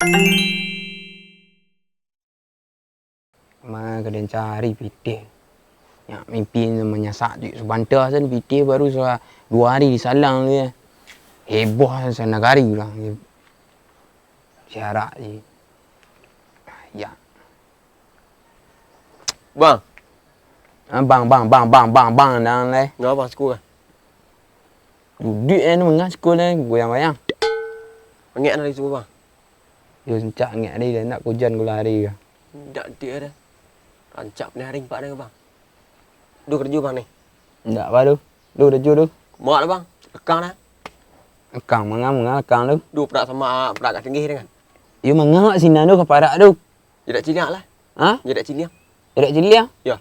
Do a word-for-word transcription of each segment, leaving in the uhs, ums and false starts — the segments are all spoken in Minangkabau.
Ma ka den cari pitih. Nyak mimpi manyasak tu sabanta sen pitih baru sa-, duo hari disalang tu ya. Heboh sanagari urang. Siarak je. Ya. Bang. Ah, bang, bang, bang, bang, bang, bang, dah lai. Ngapa bang, siko kah? Duduak eh, mangah siko lai, goyang-goyang. Angek dari siko, bang. Yo, rancak angek hari dah, nak hujan ko lah hari ko. Indak dek dah. Rancak paniang hari empat dah, bang. Duh karajo, bang, ni. Indak apa tu. Duh karajo tu. Mak lah, bang. Lekang dah. Lekang, manga, manga lekang tu. Duh, parak samo, parak kat tinggi dengan. Yo, manga sinan tu ka parak tu. Jadak ciliang lah. Ha? Jadak ciliang. Jadak ciliang? Yo.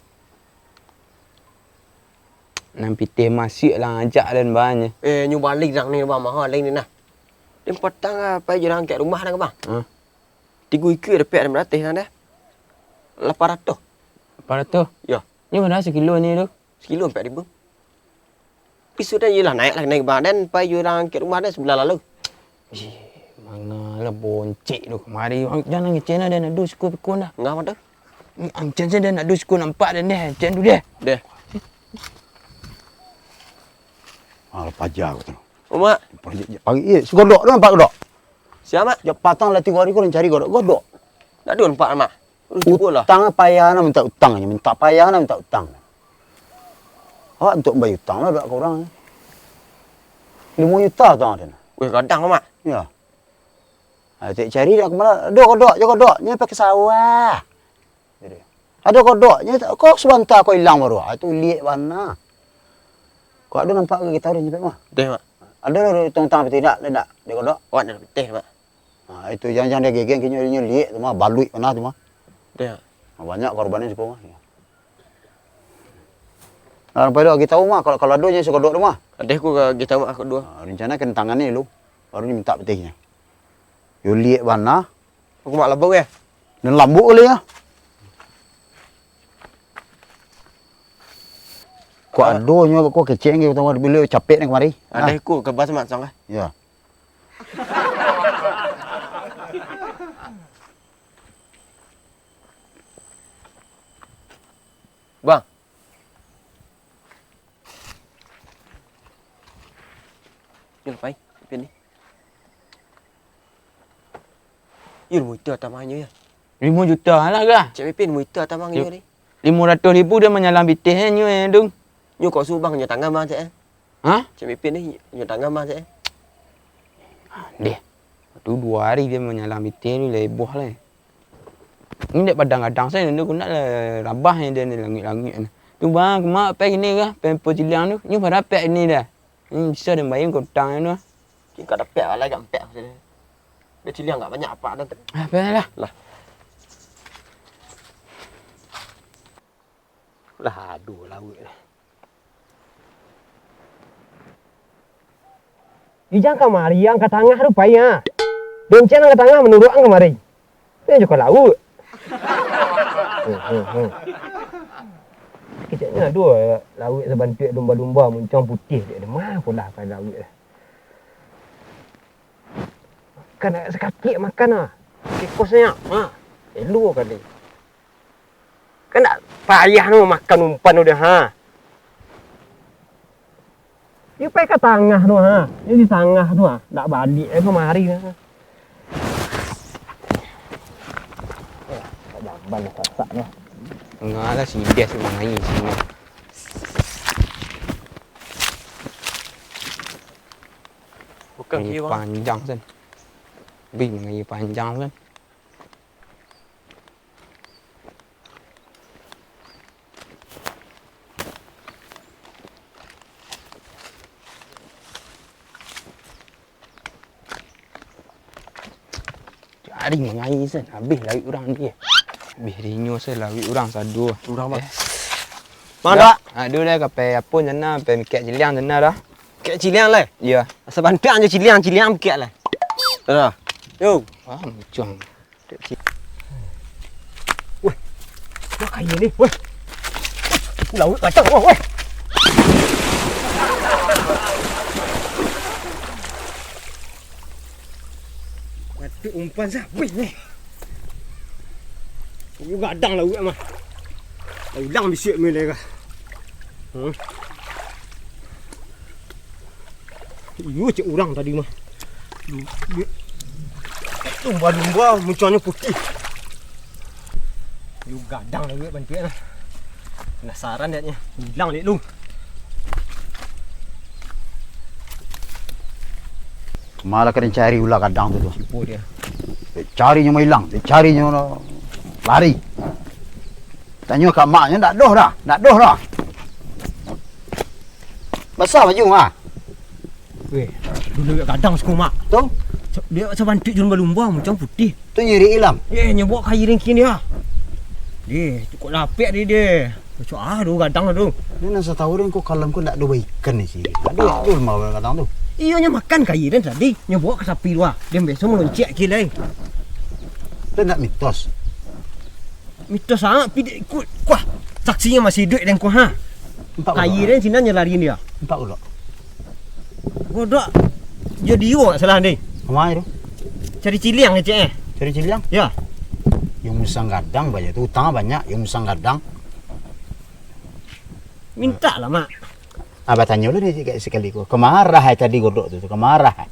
Nan pitih masiak lah ngajak den banyo. Eh, nyo baliak dang ni, bang, maha lai ni nah. Den patang ah, pai jo urang angkek rumah dang, bang. Ha? Tigo ikua dapek den barateh dang deh. Lapan ratuih. Lapan ratuih? Yo. Nyo bara sakilo ni tu? Sakilo ampek ribu. Pisuak den iyolah naiak lah, naiak bang. Den pai jo urang angkek rumah den sabulan lalu. Ih, manga lah boncik tu kamari. Jan ngecek nah, den ado siko pikun dah. Ngapa tu? Ang-, angkek se den ado siko nampak den deh, angkek tu deh. Deh. Alah, paja ko tu. Umak. Pagi, pagi, eh, si Godok tu nampak Godok? Sia, Mak? Jak patang lah tigo hari ko den cari Godok. Godok. Ndak ado nampak, Mak. Cubolah. Utang payah nak mintak utang, mintak payah nak mintak utang. Awak untuak mambayia utang lah, dak ka urang. Limo juta utang ado. Weh, gadang, Mak. Yo. Ah, tak cari dak ka ma, dok, dok, jo dok, nyo pai ka sawah. Jadi, ado Godok, nyo ko sabanta ko ilang baru. Ah, tu liek bana. Ko ado nampak ka kito ado nyepek mah? Deh, Mak. Ado lah utang-utang pitih dak, dak, dek Godok? Awak dak pitih, Mak. Ha, itu jan-jan dia gegeng, kinyo inyo liek tu mah, baluik panah tu mah. Deh. Ha, banyak korban siko mah. Nah, pai agi tahu mah, kalau, kalau ado nyo si Godok tu mah. Ado ku agi tahu mah aku duo. Ha, rencana kena tangani dulu, baru diminta pitihnyo. Yo liek bana. Aku mak labau ya. Dan lambuk kali ya. Kok ado nyo, kok kecek nge, utang beliau capek ni kamari. Ado ku ke bas mak sangka. Ya. Bang. Yo, pai, Pin ni. Yo, limo juta tamangnyo, yo. Limo juta lah, gah. Cek Pin, limo juta tamangnyo ni. Limo ratuih ribu dia manyalang pitih, eh, nyo, eh, dung. Nyo kok subang nyo tangan, Bang, cek, eh. Ha? Cek Pin ni, nyo tangan, Bang, cek, eh. Deh. Tu duo hari dia manyalang pitih ni, leboh lah. Ni dek padang gadang sajo, tu nak lah rabah ni dia ni, langik-langik ni. Tu, Bang, kama pai kini kah, pai ampo ciliang tu. Nyo barapek kini dah. Hmm, bisa den bayar ka utang tu. Kini ka dapek lah, agak ampek maksudnyo. Dia ciliang agak banyak apak dah tu. Ah, pai lah. Lah. Lah, aduh, lauik lah. Ijang kamari, ang ka tangah tu pai, ha. Bencen ang ka tangah, manuruik ang kamari. Pai jo ka lauik. Hmm, hmm, hmm. Keceknyo ado lauik sabantuak lumba-lumba muncuang putiah dek, ma polah pai lauik lah. Makan agak sakakik makan ah. Kekosnyo, ha. Elo kali. Kan ndak payah no makan umpan tu dah, ha. Yo pai ka tangah tu, ha. Yo di tangah tu, ha. Ndak baliak kamari, ha. Jamban lah sasak tu. Ngalah si Des mangai sini. Bukan mangai kira, Bang. Panjang, San. Bi mangai panjang, San. Cari mangai sen, habih lawik urang dia. Habih rinyo sen lawik urang sado. Urang, Bang. Eh. Bang, dah. Ado dah, ka pai apo jana, pai mikek ciliang jana dah. Mikek ciliang lai? Iyo. Sabanta jo ciliang, ciliang mikek lai. Dah. Yo. Ah, mucuang. Weh, dah kaya ni, weh. Lauik kacau, weh, weh. Batuk Umpan siapa ni? Iyo gadang lah uwek mah. Lah ulang bisuak mulai kah. Hmm. Iyo cek urang tadi mah. Lumba-lumba muncuangnyo putih. Iyo gadang lah uwek bantuak lah. Penasaran dek nyo. Ulang dek lu. Malah kena cari ulah gadang tu, tu. Sipo dia? Dek cari nyo mailang, dek cari nyo lari. Tanyo ka maknyo, ndak doh dah, ndak doh dah. Basah baju, ha. Weh, dulu gadang siko mak. Tu? Sa-, dia sabantuak jo lumba-lumba, muncuang putih. Tu nyirik ilam. Eh, nyo bawa ka aia ringkin dia. Deh, cukuik lapek dia, deh. Macam ah, tu gadang tu. Dia nan satahu den ko kalam ko ndak ado baikan di sini. Ndak ado, ndak ado lumba gadang tu. Iyo, nyo makan ka aia den tadi. Nyo bawa ka tapi luar. Den biaso maloncek ka aia lai. Tu ndak mitos. Mitos sangat, pi dek ikut. Kuah, saksinyo masih iduik den ko, ha. Nampak ka aia den sinan nyo lari dia. Nampak ulok. Godok. Jadi iyo salah ni. Kama tu? Cari ciliang kecek eh. Cari ciliang? Ya. Yang musang gadang banyak tu, utang banyak, yang musang gadang. Minta lah, Mak. Ah, batanyo lah dia sikit sekali ko. Kamarah ai tadi godok tu, tu kamarah ai.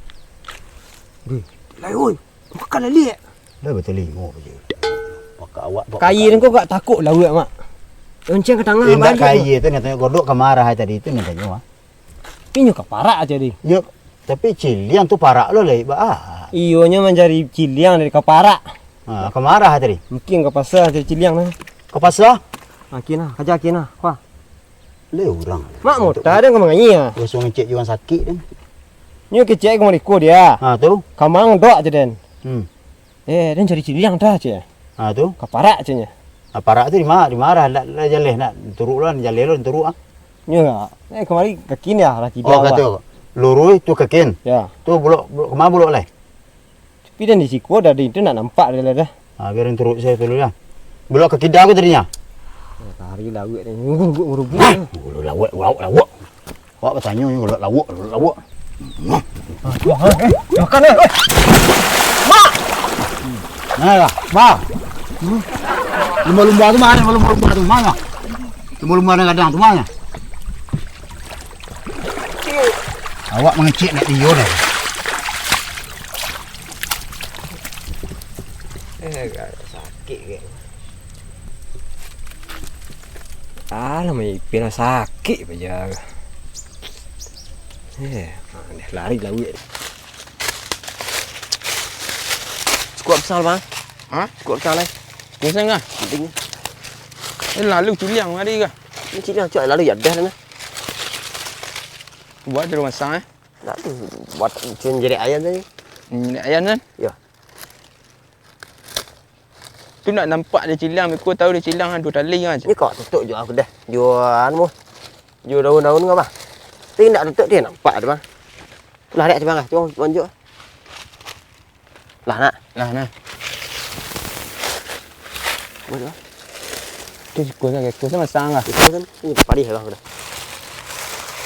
Deh, lai oi. Makan lah liak. Dah batalingo je. Maka awak tu ka aia ko gak takut lah uwek, Mak. Lonceng ka tangah. Indak ka aia tu, nak tanyo godok kamarah ai tadi tu, nak tanyo ah. Inyo ka parak aja deh. Yo, tapi ciliang tu parak lo lai ba. Iyonyo mancari ciliang dari ka parak. Ha, kamarah ai tadi. Mungkin ka pasa cari ciliang nah. Ka pasa? Akin nah, kaja akin nah. Wah. Le urang. Mak mota den ka mangaia. Langsung ngecek juang sakik den. Nyo kecek ka mariko dia. Ha tu. Kamang dok aja den. Hmm. Eh, den cari ciliang dah cek. Ha tu. Ka parak ceknyo. Ha, parak tu di ma-, di marah, ndak, ndak jaleh, nak turuk lah, jaleh lo turuk ah. Nyo, eh, kamari kaki ni ah, laki dia. Oh, kato. Luruih tu kakin. Ya. Tu bulok, bulok, kama bulok lai? Tapi den di siko dah, di tu nak nampak dah lah dah. Ha, biar den turuk sajo dulu lah. Bulok ka kida ko tadinyo. Matahari lawik ni. Ngurubuk, ngurubuk. Hah? Ngurubuk lawik, lawik, lawik. Awak batanyo ni, lawik, lawik, lawik. Hah? Eh, makan eh. Eh. Mak! Nah lah, bah. Hmm. Lumba-lumba tu ma? Lumba-lumba tu ma? Lumba-lumba nan gadang tu ma? Awak mangecek nak iyo dah. Eh, sakik ke? Alah, main ipin lah sakik paja. Eh, ah, dah lari lah, wik. Cukup besar, Bang. Ha? Cukup besar, lai. Pusing kah? Penting. Eh, lalu ciliang lari kah? Ini ciliang, cak, lalu ya dah, dah. Buat di rumah sang, eh? Tak tu, buat cun jerek ayam tadi. Hmm, jerek ayam kan? Ya. Tu nak nampak dia cilang, beko tahu dia cilang, aduh, tali kan. Ni kau tutup je aku dah. Jual anu, jual daun-daun kau, bah. Tapi nak tutup dia nampak tu, bang. Lah, dek, cuba lah. Cuba tunjuk. Lah, nak. Lah, nah. Boleh, bang. Tu tikus kan, tikus kan masang lah. Tikus kan, ni padih lah aku dah.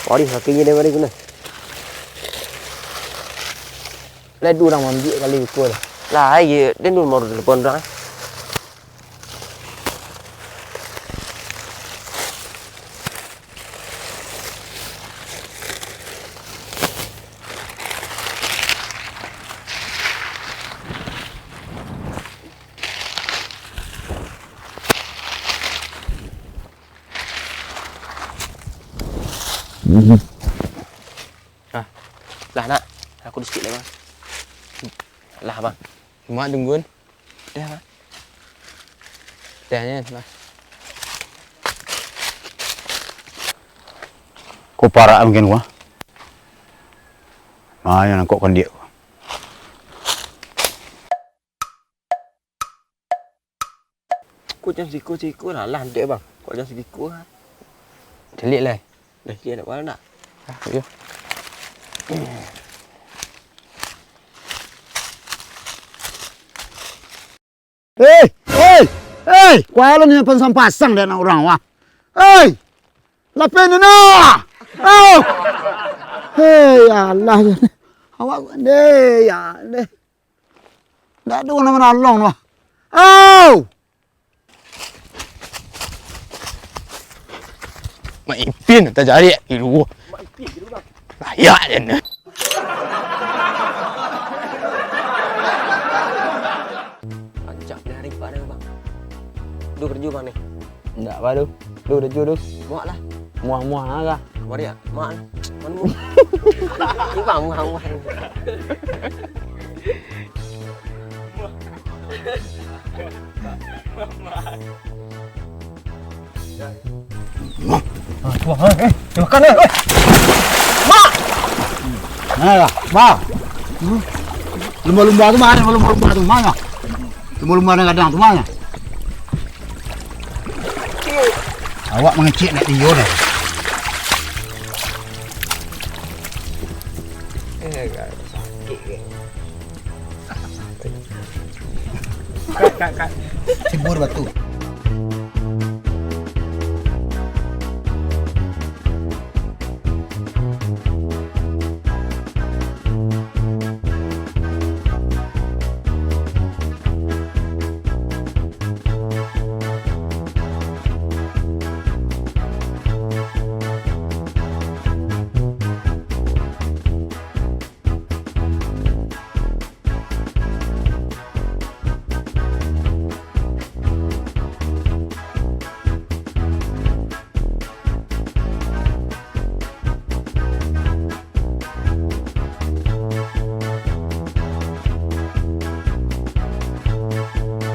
Padih kakinya dia mari guna. Lah, dua urang maambiak kali beko lah. Lah, ai, den dulu baru telepon urang, eh. Ah, lah, nak. Aku di sikit lah, bang. Lah, bang. Mak tungguan. Dah, bang. Dah, nyo, bang. Ko parak mungkin, wah. Ah, yang nangkok kandiak. Kok jam siku-siku lah, lah, dek, bang. Kok jam siku-siku lah. Celik lah. Dah, cik, nak makan tak? Ah, iyo. Hei, hei, hei, kualah ni pasang-pasang dek anak urang, wah. Hei, lapeh ni nah. Oh. Hei, ya Allah, ya. Awak deh, ya deh. Ndak ado nan manolong tu. Au! Mak Ipin tajadi di luo. Layak je ni. Rancak ni hari Pak ni, Bang. Duh, karajo, Bang, ni. Indak apa tu. Tu, tu, tu. Muak lah. Muah-muah lah kah? Mari ya, mak lah. Mana muah? Ni bang, muah, muah. Wah, eh, eh, makan, eh, eh. Mak! Nah, lah, bang. Hmm? Lumba-lumba tu mana? Lumba-lumba tu mana? Lumba-lumba nan gadang tu mana? Awak mangecek nak tiyo dah. Eh, sakik ke? Kak, kak, kak. Cibur batu.